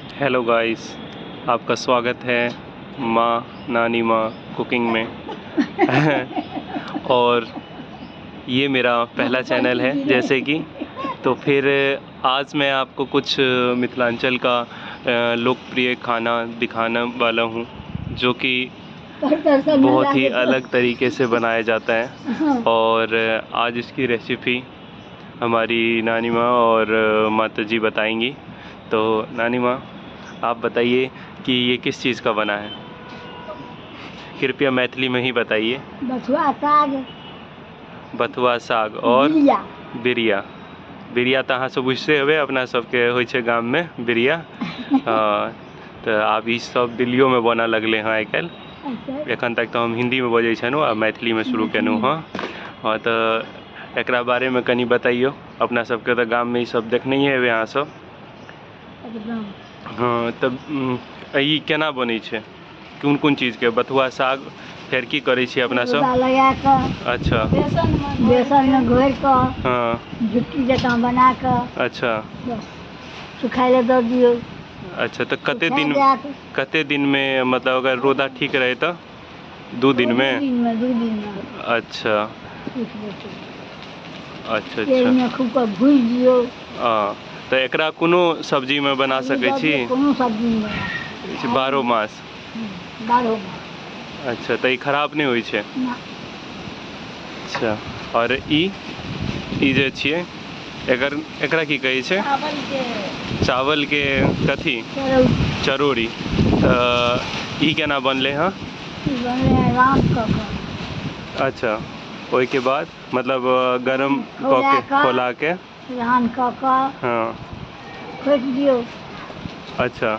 Hello guys, आपका स्वागत है माँ नानी माँ कुकिंग में। और ये मेरा पहला चैनल है जैसे कि, तो फिर आज मैं आपको कुछ मिथिलांचल का लोकप्रिय खाना दिखाने वाला हूँ, जो कि बहुत ही अलग तरीके से बनाया जाता है। और आज इसकी रेसिपी हमारी नानी माँ और माता जी बताएंगी। तो नानी माँ, आप बताइए कि ये किस चीज़ का बना है, कृपया मैथिली में ही बताइए। बथुआ साग। बथुआ साग और बिरिया। बिरिया। बिरिया तऽ अहाँ सब बुझते हेबै, अपना सबके होइ छै गाममे बिरिया। हँ, तऽ आब ई सब दिल्लियोमे बनऽ लगलै हँ आइ काल्हि। एखन तक तऽ हम हिन्दीमे बजै छलहुँ, आब मैथिलीमे शुरू केलहुँ हँ। हँ, तऽ एकरा बारेमे कनि बतैयौ। अपना सबके तऽ गाममे ई सब देखनहिए हेबै अहाँ सब। एकदम। हँ, तऽ ई केना बनै छै, कोन कोन चीजके? बथुआ साग, फेर की करै छियै अपना सब? रौदा लगा कऽ। अच्छा। बेसनमे घोरि कऽ। झुट्टी जकाँ बना कऽ। बस सुखाय लए दऽ दियौ। अच्छा, तऽ कते सुखा दिन जायत। कते दिनमे, मतलब अगर रौदा ठीक रहै तऽ 2 दिनमे? 2 दिनमे, 2 दिनमे। अच्छा। सुखि जेतै। अच्छा अच्छा। तेलमे खूब कऽ भूजि दियौ। हँ, तऽ एकरा कोनो सब्जीमे बना आलू सकै दऽ छी? दियौ, कोनो सब्जीमे बना सकै छी। 12 मास। 12 मास। अच्छा, तऽ ई खराब नहि होइ छै? ना। अच्छा, आओर ई जे छियै, एकरा की कहै छै? चावलके कथी? चरौरी। चरौरी। तऽ ई केना बनलै हँ? ई बनलै हँ राम कऽ कऽ। अच्छा, ओहिके बाद मतलब गरम कऽ के खौला के रान कऽ कऽ। खोटि दियौ। अच्छा,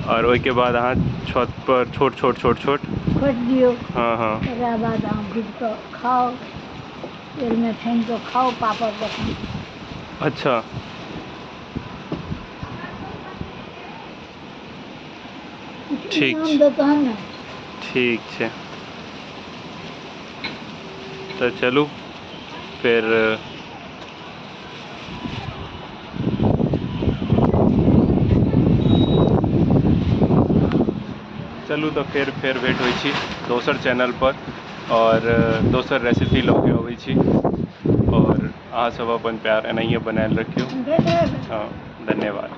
आओर ओहिके बाद अहाँ छत पर छोट छोट छोट छोट खोटि दियौ। हँ हँ। तकरा बाद अहाँ भूजि कऽ खाउ, तेलमे छानि कऽ खाउ पापड़ जकाँ। अच्छा, ठीक नाम छै। दऽ तहन ने। ठीक छै, तऽ चलू फेर। चलू तऽ फेर भेट होइ छी दोसर चैनल पर आओर दोसर रेसिपी लऽ के अबै छी। आओर अहाँ सब अपन प्यार एनाहिए बनायल रखियौ। हँ, धन्यवाद।